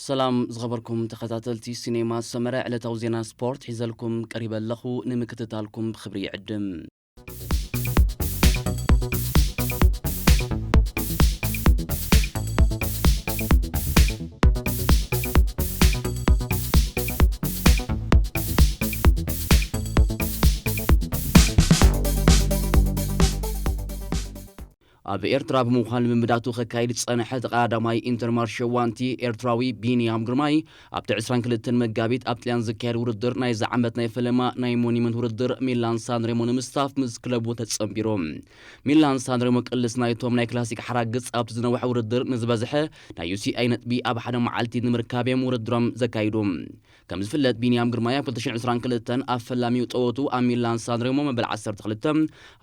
ሰላም ዝኸበርኩም ተኸታተልቲ ሲኔማ ሰመረ፣ ዕለታዊ ዜና ስፖርት ሒዘልኩም ቀሪበ ኣለኹ። ንምክትታልኩም ብኽብሪ ይዕድም። ኣብ ኤርትራ ብምዃን ልምምዳቱ ከካይድ ዝጸንሐ ተቐዳዳማይ ኢንተርማርሼ ዋንቲ ኤርትራዊ ቢንያም ግርማይ፣ ኣብቲ ዕስራን ክልተን መጋቢት ኣብ ጥልያን ዝካየድ ውድድር ናይዚ ዓመት ናይ ፈለማ ናይ ሞኒመንት ውድድር ሚላን ሳንሬሞ ንምስታፍ ምስ ክለቡ ተጸንቢሩ። ሚላን ሳንሬሞ ቅልስ ናይቶም ናይ ክላሲክ ሓራግጽ ኣብቲ ዝነውሐ ውድድር ንዝበዝሐ ናይ ዩ ሲ ኣይ ነጥቢ ኣብ ሓደ መዓልቲ ንምርካብ እዮም ውድድሮም ዘካይዱ። ከም ዝፍለጥ ቢንያም ግርማይ ኣብ ክልተ ሽሕን ዕስራን ክልተን ኣብ ፈላሚኡ ጸወቱ ኣብ ሚላን ሳንሬሞ መበል ዓሰርተ ክልተ፣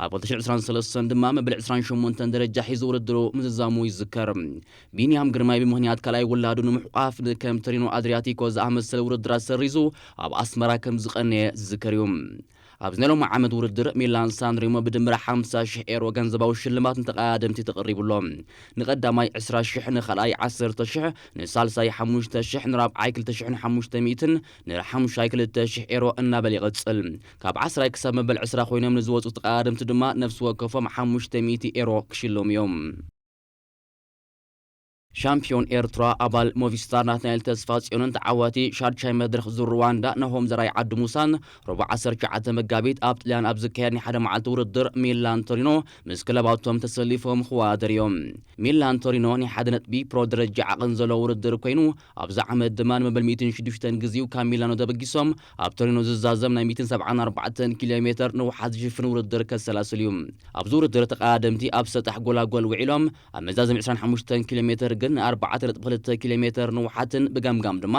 ኣብ ክልተ ሽሕን ዕስራን ሰለስተን ድማ መበል ዕስራን ሸሞንተን ደረጃ ሒዙ ውድድሩ ምዝዛሙ ይዝከር። ቢንያም ግርማይ ብምኽንያት ካልኣይ ውላዱ ንምሕቋፍ ንከም ቶሪኖ ኣድሪያቲኮ ዝኣመሰለ ውድድራት ሰሪዙ ኣብ ኣስመራ ከም ዝቐነየ ዝዝከር እዩ። ኣብዚ ናይ ሎሚ ዓመት ውድድር ሚላን ሳንሬሞ ብድምር ሓምሳ ሽሕ ኤሮ ገንዘባዊ ሽልማት ንተቐዳደምቲ ተቐሪቡ ኣሎ። ንቐዳማይ ዕስራ ሽሕ፣ ንኻልኣይ ዓሰርተ ሽሕ፣ ንሳልሳይ ሓሙሽተ ሽሕ፣ ንራብዓይ ክልተ ሽሕን ሓሙሽተ ሚእትን፣ ንሓሙሻይ ክልተ ሽሕ ኤሮ እናበለ ይቕጽል። ካብ ዓስራይ ክሳብ መበል ዕስራ ኮይኖም ንዝወጹ ተቐዳደምቲ ድማ ነፍሲ ወከፎም ሓሙሽተ ሚእቲ ኤሮ ክሽለሙ እዮም። ሻምፒዮን ኤርትራ ኣባል ሞቪስታር ናትናኤል ተስፋጽዮንን ተዓዋቲ ሻድሻይ መድረኽ ዙር ሩዋንዳ ናሆም ዘርኣይ ዓዲ ሙሳን ረቡዕ ዓሰርተ ትሽዓተ መጋቢት ኣብ ጥልያን ኣብ ዝካየድ ናይ ሓደ መዓልቲ ውድድር ሚላን ቶሪኖ ምስ ክለባቶም ተሰሊፎም ክወዳደሩ እዮም። ሚላን ቶሪኖ ናይ ሓደ ነጥቢ ፕሮ ደረጃ ዓቐን ዘለዎ ውድድር ኮይኑ፣ ኣብዚ ዓመት ድማ ንመበል ሚእትን ሽዱሽተን ግዜኡ ካብ ሚላኖ ተበጊሶም ኣብ ቶሪኖ ዝዛዘም ናይ ሚእትን ሰብዓን ኣርባዕተን ኪሎ ሜተር ንውሓት ዝሽፍን ውድድር ከሰላስል እዩ። ኣብዚ ውድድር ተቐዳደምቲ ኣብ ሰጣሕ ጎላጎል ውዒሎም ኣብ መዛዘሚ ዕስራን ሓሙሽተን ኪሎ ሜተር ግን ን ኣርባዕተ ነጥቢ ክልተ ኪሎ ሜተር ንውሓትን ብገምጋም ድማ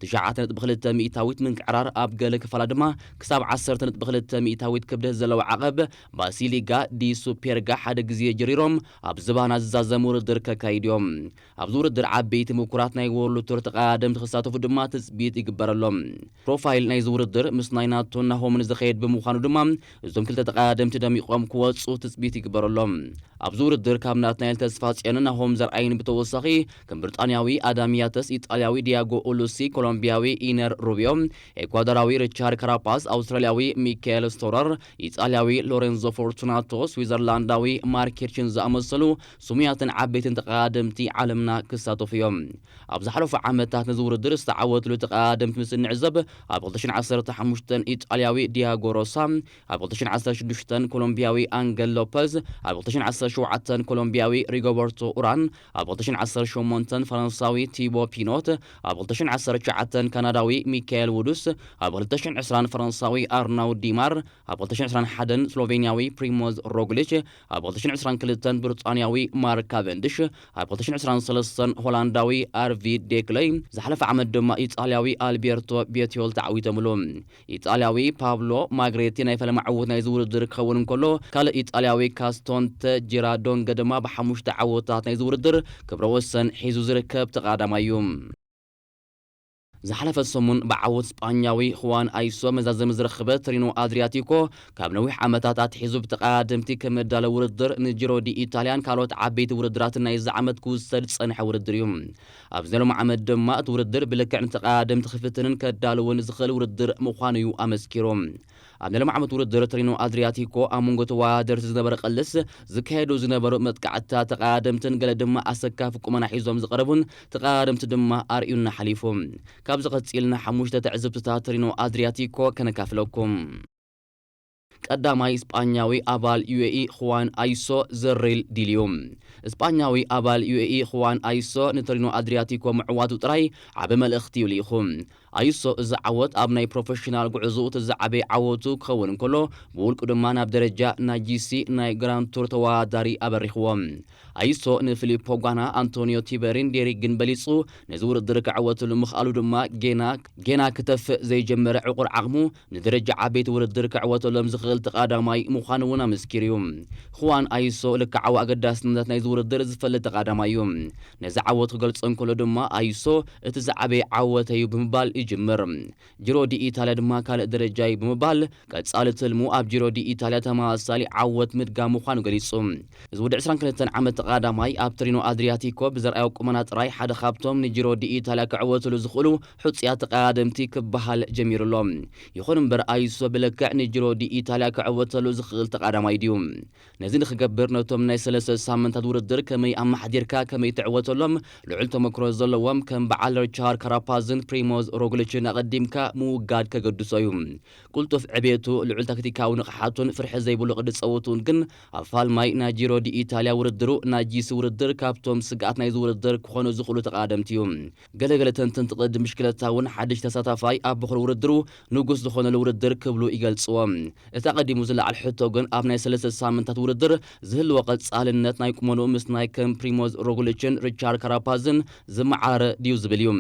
ትሽዓተ ነጥቢ ክልተ ሚእታዊት ምንቅዕራር ኣብ ገለ ክፋላ ድማ ክሳብ ዓሰርተ ነጥቢ ክልተ ሚእታዊት ክብደት ዘለዎ ዓቐብ ባሲሊጋ ዲ ሱፔርጋ ሓደ ግዜ ጀሪሮም ኣብ ዝባና ዝዛዘም ውድድር ከካይዱ እዮም። ኣብዚ ውድድር ዓበይቲ ምኩራት ናይ ወርልድ ቱር ተቐዳደምቲ ክሳተፉ ድማ ትጽቢት ይግበረሎም። ፕሮፋይል ናይዚ ውድድር ምስ ናይ ናቶን ናሆምን ዝኸየድ ብምዃኑ ድማ እዞም ክልተ ተቐዳደምቲ ደሚቖም ክወጹ ትጽቢት ይግበረሎም። ኣብዚ ውድድር ካብ ናትናኤል ተስፋጽዮንን ናሆም ዘርኣይን ብተወሳኺ ከም ብሪጣንያዊ ኣዳም ያተስ፣ ኢጣልያዊ ዲያጎ ኡሉሲ፣ ኮሎምቢያዊ ኢነር ሩቢዮ፣ ኤኳዶራዊ ሪቻርድ ካራፓስ፣ ኣውስትራልያዊ ሚካኤል ስቶረር፣ ኢጣልያዊ ሎሬንዞ ፎርቱናቶ፣ ስዊዘርላንዳዊ ማርክ ሂርችን ዝኣመሰሉ ስሙያትን ዓበይትን ተቐዳደምቲ ዓለምና ክሳተፉ እዮም። ኣብ ዝሓለፉ ዓመታት ነዚ ውድድር ዝተዓወትሉ ተቐዳደምቲ ምስ እንዕዘብ፣ ኣብ ክልተ ሽሕን ዓሰርተ ሓሙሽተን ኢጣልያዊ ዲያጎ ሮሳ፣ ኣብ ክልተ ሽሕን ዓሰርተ ሽዱሽተን ኮሎምቢያዊ ኣንገል ሎፐዝ፣ ኣብ ክልተ ሽሕን ዓሰርተ ሸውዓተን ኮሎምቢያዊ ሪጎበርቶ ኡራን፣ ኣብ ክልተ ሽሕን ዓሰርተ ሸሞንተን ፈረንሳዊ ቲቦ ፒኖት፣ ኣብ ክልተ ሽሕን ዓሰርተ ትሽዓተን ካናዳዊ ሚካኤል ውዱስ፣ ኣብ ክልተ ሽሕን ዕስራን ፈረንሳዊ ኣርናውድ ዲማር፣ ኣብ ክልተ ሽሕን ዕስራን ሓደን ስሎቬንያዊ ፕሪሞዝ ሮግሊች፣ ኣብ ክልተ ሽሕን ዕስራን ክልተን ብሪጣንያዊ ማርክ ካቨንድሽ፣ ኣብ ክልተ ሽሕን ዕስራን ሰለስተን ሆላንዳዊ ኣርቪድ ዴክለይ፣ ዝሓለፈ ዓመት ድማ ኢጣልያዊ ኣልቤርቶ ቤትዮል ተዓዊቶምሉ። ኢጣልያዊ ፓብሎ ማግሬቲ ናይ ፈለማ ዕዉት ናይዚ ውድድር ክኸውን እንከሎ፣ ካልእ ኢጣልያዊ ካስቶንተ ጂራዶንገ ድማ ብሓሙሽተ ዓወታት ናይዚ ውድድር ክብረ ወሰን ሒዙ ዝርከብ ተቐዳዳማይ እዩ። ዝሓለፈ ሰሙን ብዓወት ስጳኛዊ ሁዋን ኣይሶ መዛዘሚ ዝረኸበ ቶሪኖ ኣድሪያቲኮ፣ ካብ ነዊሕ ዓመታት ኣትሒዙ ብተቐዳደምቲ ከም መዳለዊ ውድድር ንጂሮ ዲ ኢታልያን ካልኦት ዓበይቲ ውድድራትን ናይዚ ዓመት ክውሰድ ዝጸንሐ ውድድር እዩ። ኣብዚ ሎሚ ዓመት ድማ እቲ ውድድር ብልክዕ ንተቐዳደምቲ ክፍትንን ከዳልውን ዝኽእል ውድድር ምዃኑ እዩ ኣመስኪሩ። ኣብ ናይ ሎሚ ዓመት ውድድር ቶሪኖ ኣድሪያቲኮ ኣብ መንጎ ተወዳደርቲ ዝነበረ ቅልስ፣ ዝካየዱ ዝነበሩ መጥቃዕትታት ተቐዳደምትን ገለ ድማ ኣሰካፊ ቁመና ሒዞም ዝቐረቡን ተቐዳደምቲ ድማ ኣርእዩና ሓሊፉ። ካብዚ ቀጺልና ሓሙሽተ ትዕዝብትታት ቶሪኖ ኣድሪያቲኮ ከነካፍለኩም። ቀዳማይ፣ ስጳኛዊ ኣባል ዩ ኤ ኢ ሁዋን ኣይሶ ዘሪል ዲል እዩ። ስጳኛዊ ኣባል ዩ ኤ ኢ ሁዋን ኣይሶ ንቶሪኖ ኣድሪያቲኮ ምዕዋቱ ጥራይ ዓቢ መልእኽቲ እዩ ልኢኹ። ኣይሶ እዚ ዓወት ኣብ ናይ ፕሮፌሽናል ጉዕዞኡ እቲ ዝዓበየ ዓወቱ ክኸውን እንከሎ፣ ብውልቁ ድማ ናብ ደረጃ ናይ ጂ ሲ ናይ ግራንድ ቱር ተወዳዳሪ ኣበሪኽዎ። ኣይሶ ንፊሊፖ ጓና፣ ኣንቶኒዮ ቲበሪን ዴሪክ ግን በሊጹ ነዚ ውድድር ክዕወትሉ ምኽኣሉ ድማ ጌና ጌና ክተፍእ ዘይጀመረ ዕቑር ዓቕሙ ንደረጃ ዓበይቲ ውድድር ክዕወተሎም ዝኽእል ተቐዳዳማይ ምዃኑ እውን ኣመስኪሩ እዩ። ሁዋን ኣይሶ ልክዓዊ ኣገዳስነት ናይዚ ውድድር ዝፈልጥ ተቐዳዳማይ እዩ። ነዚ ዓወት ክገልጾ እንከሎ ድማ ኣይሶ እቲ ዝዓበየ ዓወተይ እዩ ብምባል ጅምር። ጂሮ ዲ ኢታልያ ድማ ካልእ ደረጃ እዩ ብምባል ቀጻሊ ትልሙ ኣብ ጂሮ ዲ ኢታልያ ተመሳሳሊ ዓወት ምድጋም ምዃኑ ገሊጹ። እዚ ወዲ ዕስራን ክልተን ዓመት ተቐዳዳማይ ኣብ ቶሪኖ ኣድሪያቲኮ ብዘርኣዮ ቁመና ጥራይ ሓደ ካብቶም ንጂሮ ዲ ኢታልያ ክዕወትሉ ዝኽእሉ ሕጹያት ተቐዳደምቲ ክበሃል ጀሚሩ ኣሎ። ይኹን እምበር ኣይሶ ብልክዕ ንጂሮ ዲ ኢታልያ ክዕወተሉ ዝኽእል ተቐዳዳማይ ድዩ? ነዚ ንኽገብር ነቶም ናይ ሰለስተ ሳምንታት ውድድር ከመይ ኣመሓዲርካ ከመይ ትዕወተሎም ልዑል ተመክሮ ዘለዎም ከም በዓል ሪቻርድ ካራፓዝን ፕሪሞዝ ሮግሊችን ኣቐዲምካ ምውጋድ ከገድሶ እዩ። ቅልጡፍ ዕቤቱ፣ ልዑል ታክቲካዊ ንቕሓቱን ፍርሒ ዘይብሉ ቅዲ ጸወቱን ግን ኣብ ፋልማይ ናይ ጂሮ ዲ ኢታልያ ውድድሩ ናይ ጂሲ ውድድር ካብቶም ስግኣት ናይዚ ውድድር ክኾኑ ዝኽእሉ ተቐዳደምቲ እዩ። ገለገለ ተንተንቲ ቅድድም ብሽክለታ እውን ሓድሽ ተሳታፋይ ኣብ በኹሪ ውድድሩ ንጉስ ዝኾነሉ ውድድር ክብሉ ይገልጽዎ። እቲ ኣቐዲሙ ዝለዓል ሕቶ ግን ኣብ ናይ ሰለስተ ሳምንታት ውድድር ዝህልዎ ቀጻልነት ናይ ቁመንኡ ምስ ናይ ከም ፕሪሞዝ ሮግሊችን ሪቻርድ ካራፓዝን ዝመዓራረ ድዩ ዝብል እዩ።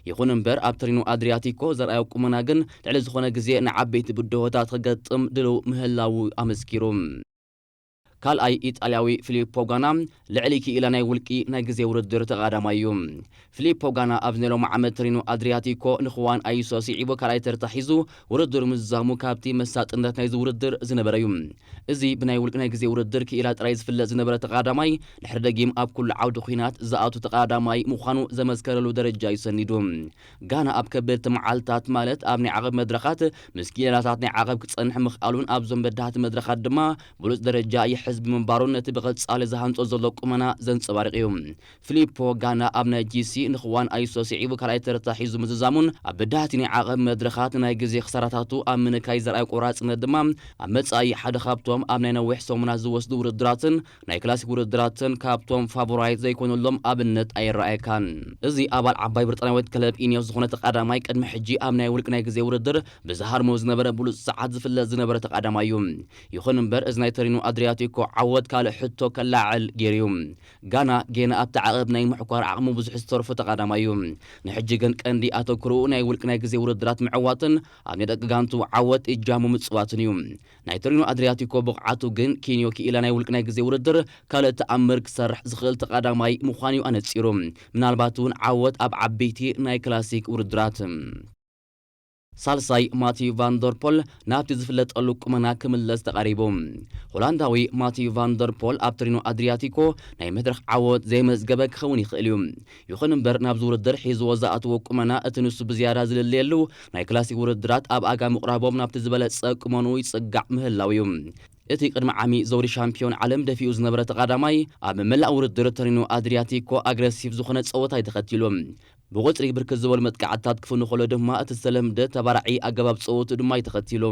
ይኹን እምበር ኣብ ቶሪኖ ኣድሪያቲኮ ዘርኣዮ ቁመና ግን ልዕሊ ዝኾነ ግዜ ንዓበይቲ ብድሆታት ክገጥም ድልው ምህላዉ ኣመስኪሩ። ካልኣይ ኢጣልያዊ ፊሊፖ ጋና ልዕሊ ክኢላ ናይ ውልቂ ናይ ግዜ ውድድር ተቐዳዳማይ እዩ። ፊሊፖ ጋና ኣብዚ ናይ ሎሚ ዓመት ቶሪኖ ኣድሪያቲኮ ንኹዋን ኣይሶ ስዒቡ ካልኣይ ተርታ ሒዙ ውድድር ምዝዛሙ ካብቲ መሳጥነት ናይዚ ውድድር ዝነበረ እዩ። እዚ ብናይ ውልቂ ናይ ግዜ ውድድር ክኢላ ጥራይ ዝፍለጥ ዝነበረ ተቐዳዳማይ ድሕሪ ደጊም ኣብ ኩሉ ዓውዲ ኲናት ዝኣቱ ተቐዳዳማይ ምዃኑ ዘመስከረሉ ደረጃ እዩ ሰኒዱ። ጋና ኣብ ከበድቲ መዓልታት ማለት ኣብ ናይ ዓቐብ መድረኻት ምስ ክኢላታት ናይ ዓቐብ ክጸንሕ ምኽኣሉን ኣብዞም በዳህቲ መድረኻት ድማ ብሉጽ ደረጃ ይሕዝ ብምንባሩን ነቲ ብቐጻሊ ዝሃንጾ ዘሎ ቁመና ዘንጸባርቕ እዩ። ፊሊፖ ጋና ኣብ ናይ ጂሲ ንኹዋን ኣይሶ ስዒቡ ካልኣይ ተርታ ሒዙ ምዝዛሙን ኣብ በዳህቲ ናይ ዓቐብ መድረኻት ናይ ግዜ ክሳራታቱ ኣብ ምንካይ ዘርኣዮ ቆራጽነት ድማ ኣብ መጻኢ ሓደ ካብቶም ኣብ ናይ ነዊሕ ሰሙናት ዝወስዱ ውድድራትን ናይ ክላሲክ ውድድራትን ካብቶም ፋቮራይት ዘይኮነሎም ኣብነት ኣይረኣየካን። እዚ ኣባል ዓባይ ብሪጣንያዊት ክለብ ኢኒዮስ ዝኾነ ተቐዳማይ ቅድሚ ሕጂ ኣብ ናይ ውልቂ ናይ ግዜ ውድድር ብዝሃርሞ ዝነበረ ብሉጽ ሰዓት ዝፍለጥ ዝነበረ ተቐዳማይ እዩ። ይኹን እምበር እዚ ናይ ተሪኖ ኣድሪያቲኮ ዓወት ካልእ ሕቶ ከለዓዕል ገይሩ እዩ። ጋና ጌና ኣብቲ ዓቐብ ናይ ምሕኳር ዓቕሙ ብዙሕ ዝተርፎ ተቐዳማይ እዩ። ንሕጂ ግን ቀንዲ ኣተኩሮኡ ናይ ውልቂ ናይ ግዜ ውድድራት ምዕዋትን ኣብ ናይ ደቂ ጋንቱ ዓወት እጃሙ ምጽዋትን እዩ። ናይ ቶሪኖ ኣድሪያቲኮ ብቕዓቱ ግን ኪንዮ ክኢላ ናይ ውልቂ ናይ ግዜ ውድድር ካልእ ተኣምር ክሰርሕ ዝኽእል ተቐዳማይ ምዃኑ እዩ ኣነጺሩ። ምናልባት እውን ዓወት ኣብ ዓበይቲ ናይ ክላሲክ ውድድራት። ሳልሳይ ማቲዩ ቫንደርፖል ናብቲ ዝፍለጠሉ ቁመና ክምለስ ተቓሪቡ። ሆላንዳዊ ማቲዩ ቫንደርፖል ኣብ ቶሪኖ ኣድሪያቲኮ ናይ መድረኽ ዓወት ዘይመዝገበ ክኸውን ይኽእል እዩ። ይኹን እምበር ናብዚ ውድድር ሒዝዎ ዝኣትዎ ቁመና እቲ ንሱ ብዝያዳ ዝልለየሉ ናይ ክላሲክ ውድድራት ኣብ ኣጋ ምቕራቦም ናብቲ ዝበለጸ ቁመንኡ ይጽጋዕ ምህላው እዩ። እቲ ቅድሚ ዓሚ ዘውዲ ሻምፒዮን ዓለም ደፊኡ ዝነበረ ተቐዳማይ ኣብ መላእ ውድድር ቶሪኖ ኣድሪያቲኮ ኣግረሲቭ ዝኾነ ጸወታ እዩ ተኸቲሉ። ብቑጽሪ ብርክት ዝበሉ መጥቃዕትታት ክፍኑ ከሎ ድማ እቲ ዝተለምደ ተባራዒ ኣገባብ ጸወቱ ድማ እዩ ተኸቲሉ።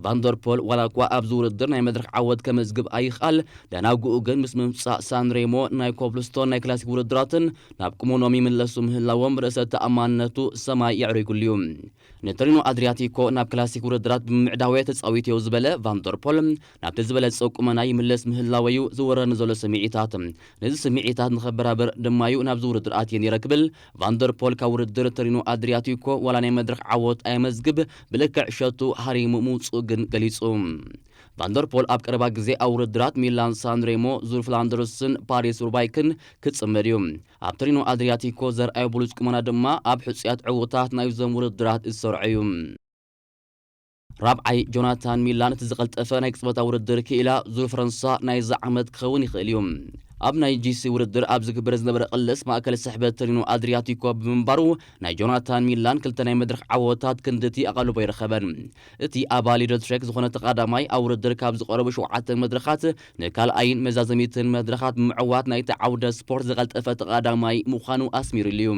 ቫንደርፖል ዋላ እኳ ኣብዚ ውድድር ናይ መድረኽ ዓወት ከመዝግብ ኣይኽኣል፣ ደናጉኡ ግን ምስ ምምጻእ ሳንሬሞ ናይ ኮብልስቶን ናይ ክላሲክ ውድድራትን ናብ ቁመኖም ይምለሱ ምህላዎም ርእሰ ተኣማንነቱ ሰማይ የዕሪጉሉ እዩ። ንቶሪኖ ኣድሪያቲኮ ናብ ክላሲክ ውድድራት ብምምዕዳወ ተጻዊተዮ ዝበለ ቫንደርፖል ናብቲ ዝበለጸ ቁመና ይምለስ ምህላወዩ ዝወረኒ ዘሎ ስምዒታት። ነዚ ስምዒታት ንኸበራብር ድማዩ ናብዚ ውድድር ኣትየ ነይረ ክብል ቫንደርፖል ካብ ውድድር ቶሪኖ ኣድሪያቲኮ ዋላ ናይ መድረኽ ዓወት ኣየመዝግብ ብልክዕ ሸቱ ሃሪሙ ምውጽኡ ግን ገሊጹ። ቫንደርፖል ኣብ ቀረባ ግዜ ኣብ ውድድራት ሚላን ሳንሬሞ፣ ዙር ፍላንደርስን ፓሪስ ሩባይክን ክጽመድ እዩ። ኣብ ቶሪኖ ኣድሪያቲኮ ዘርኣዮ ብሉጽ ቁመና ድማ ኣብ ሕጹያት ዕዉታት ናይዞም ውድድራት ዝሰርዖ እዩ። ራብዓይ ጆናታን ሚላን እቲ ዝቐልጠፈ ናይ ቅጽበታ ውድድር ክኢላ ዙር ፈረንሳ ናይዚ ዓመት ክኸውን ይኽእል እዩ። ኣብ ናይ ጂሲ ውድድር ኣብ ዝግበር ዝነበረ ቅልስ ማእከል ስሕበት ቶሪኖ ኣድሪያቲኮ ብምንባሩ ናይ ጆናታን ሚላን ክልተ ናይ መድረኽ ዓወታት ክንድቲ ኣቓልቦ ኣይረኸበን። እቲ ኣባል ሊደል ትሬክ ዝኾነ ተቐዳማይ ኣብ ውድድር ካብ ዝቐረቡ ሸውዓተ መድረኻት ንካልኣይን መዛዘሚትን መድረኻት ብምዕዋት ናይቲ ዓውደ ስፖርት ዝቐልጠፈ ተቐዳማይ ምዃኑ ኣስሚሩሉ እዩ።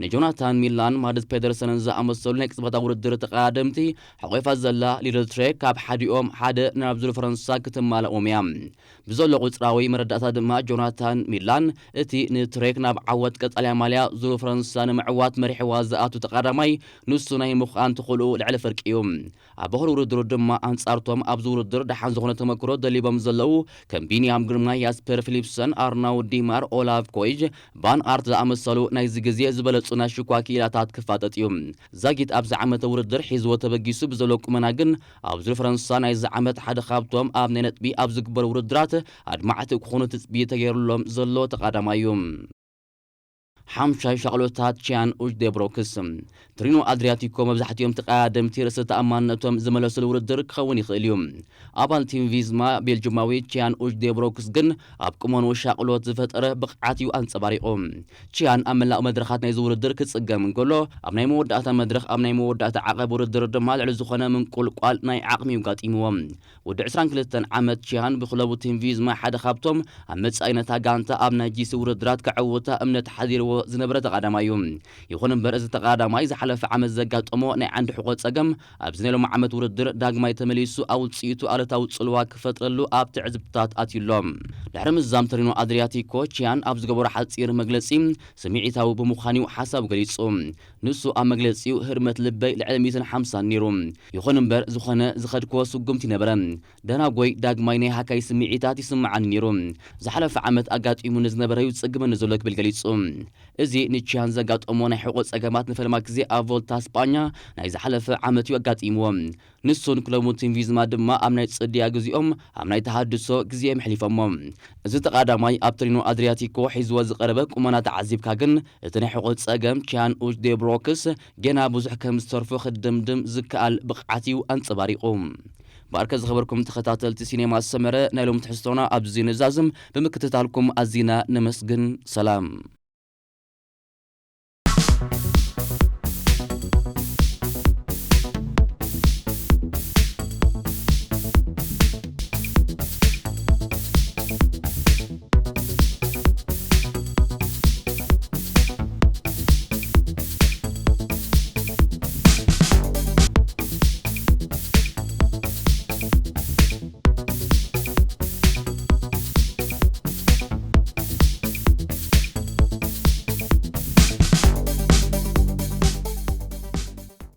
ንጆናታን ሚላን ማድስ ፔደርሰንን ዝኣመሰሉ ናይ ቅጽበታ ውድድር ተቐዳደምቲ ሓቆፋ ዘላ ሊደል ትሬክ ካብ ሓዲኦም ሓደ ናብ ዙር ፈረንሳ ክትማልኦም እያ። ብዘሎ ቁጽራዊ መረዳእታ ድማ ጆናታን ሚላን እቲ ንትሬክ ናብ ዓወት ቀጻልያ ማልያ ዙር ፈረንሳ ንምዕዋት መሪሕዋ ዝኣቱ ተቐዳማይ ንሱ ናይ ምዃን ተኽእልኡ ልዕሊ ፍርቂ እዩ። ኣብ በኹሪ ውድድሩ ድማ ኣንጻርቶም ኣብዚ ውድድር ደሓን ዝኾነ ተመክሮ ደሊቦም ዘለዉ ከም ቢንያም ግርማይ፣ ያስፐር ፊሊፕሰን፣ ኣርናውድ ዲማር፣ ኦላቭ ኮይጅ፣ ቫን ኣርት ዝኣመሰሉ ናይዚ ግዜ ዝበለጹ ናይ ሽኳ ክኢላታት ክፋጠጥ እዩ። ዛጊት ኣብዚ ዓመተ ውድድር ሒዝዎ ተበጊሱ ብዘሎ ቁመና ግን ኣብ ዙር ፈረንሳ ናይዚ ዓመት ሓደ ካብቶም ኣብ ናይ ነጥቢ ኣብ ዝግበሩ ውድድራት ኣድማዕቲ ክኾኑ ትጽቢት ተገይሩሎም ዘሎ ተቐዳማይ እዩ። ሓምሻይ ሻቕሎታት ቺያን ኡጅዴብሮክስ። ትሪኖ ኣድሪያቲኮ መብዛሕትኦም ተቐዳደምቲ ርእሰ ተኣማንነቶም ዝመለሱሉ ውድድር ክኸውን ይኽእል እዩ። ኣባል ቲም ቪዝማ ቤልጅማዊ ቺያን ኡጅዴብሮክስ ግን ኣብ ቅመኑ ሻቕሎት ዝፈጠረ ብቕዓት እዩ ኣንጸባሪቑ። ቺያን ኣብ መላእ መድረኻት ናይዚ ውድድር ክጽገም እንከሎ፣ ኣብ ናይ መወዳእታ መድረኽ፣ ኣብ ናይ መወዳእታ ዓቐብ ውድድር ድማ ልዕሊ ዝኾነ ምንቁልቋል ናይ ዓቕሚ እዩ ጋጢምዎ። ወዲ ዕስራን ክልተን ዓመት ቺያን ብክለቡ ቲም ቪዝማ ሓደ ካብቶም ኣብ መጻኢነታ ጋንታ ኣብ ናይ ጂሲ ውድድራት ከዕውታ እምነት ሓዲርዎ ዝነበረ ተቓዳማይ እዩ። ይኹን እምበር፣ እዚ ተቓዳማይ ዝሓለፈ ዓመት ዘጋጠሞ ናይ ዓንዲ ሕቖ ጸገም ኣብዚ ናይ ሎሚ ዓመት ውድድር ዳግማይ ተመሊሱ ኣብ ውጽኢቱ ኣሉታዊ ጽልዋ ክፈጥረሉ ኣብ ትዕዝብትታት ኣትዩ ኣሎ። ድሕሪ ምዛም ተሪኖ ኣድሪያቲኮ፣ ቺያን ኣብ ዝገበሮ ሓጺር መግለጺ፣ ስምዒታዊ ብምዃኑ ሓሳብ ገሊጹ። ንሱ ኣብ መግለጺኡ፣ "ህርመት ልበይ ልዕሊ ሚእትን ሓምሳን ነይሩ። ይኹን እምበር፣ ዝኾነ ዝኸድክዎ ስጉምቲ ነበረ። ደናጎይ ዳግማይ ናይ ሃካይ ስምዒታት ይስምዓኒ ነይሩ። ዝሓለፈ ዓመት ኣጋጢሙ ንዝነበረ እዩ ዝጽግመኒ ዘሎ" ክብል ገሊጹ። እዚ ንቺያን ዘጋጠሞ ናይ ሕቖ ጸገማት ንፈለማ ግዜ ኣብ ቮልታ ስጳኛ ናይ ዝሓለፈ ዓመት እዩ ኣጋጢምዎ። ንሱን ክለቡ ቲም ቪዝማ ድማ ኣብ ናይ ጽድያ ግዜኦም ኣብ ናይ ተሃድሶ ግዜ የምሕሊፎሞ። እዚ ተቓዳማይ ኣብ ተሪኖ ኣድሪያቲኮ ሒዝዎ ዝቐረበ ቁመና ተዓዚብካ ግን፣ እቲ ናይ ሕቖ ጸገም ቺያን ኡጅዴብሮክስ ጌና ብዙሕ ከም ዝተርፎ ክድምድም ዝከኣል ብቕዓት እዩ ኣንጸባሪቑ። ብኣርከ ዝኸበርኩም ተኸታተልቲ ሲኔማ ሰመረ፣ ናይ ሎም ትሕዝቶና ኣብዚ ንዛዝም። ብምክትታልኩም ኣዚና ነመስግን። ሰላም።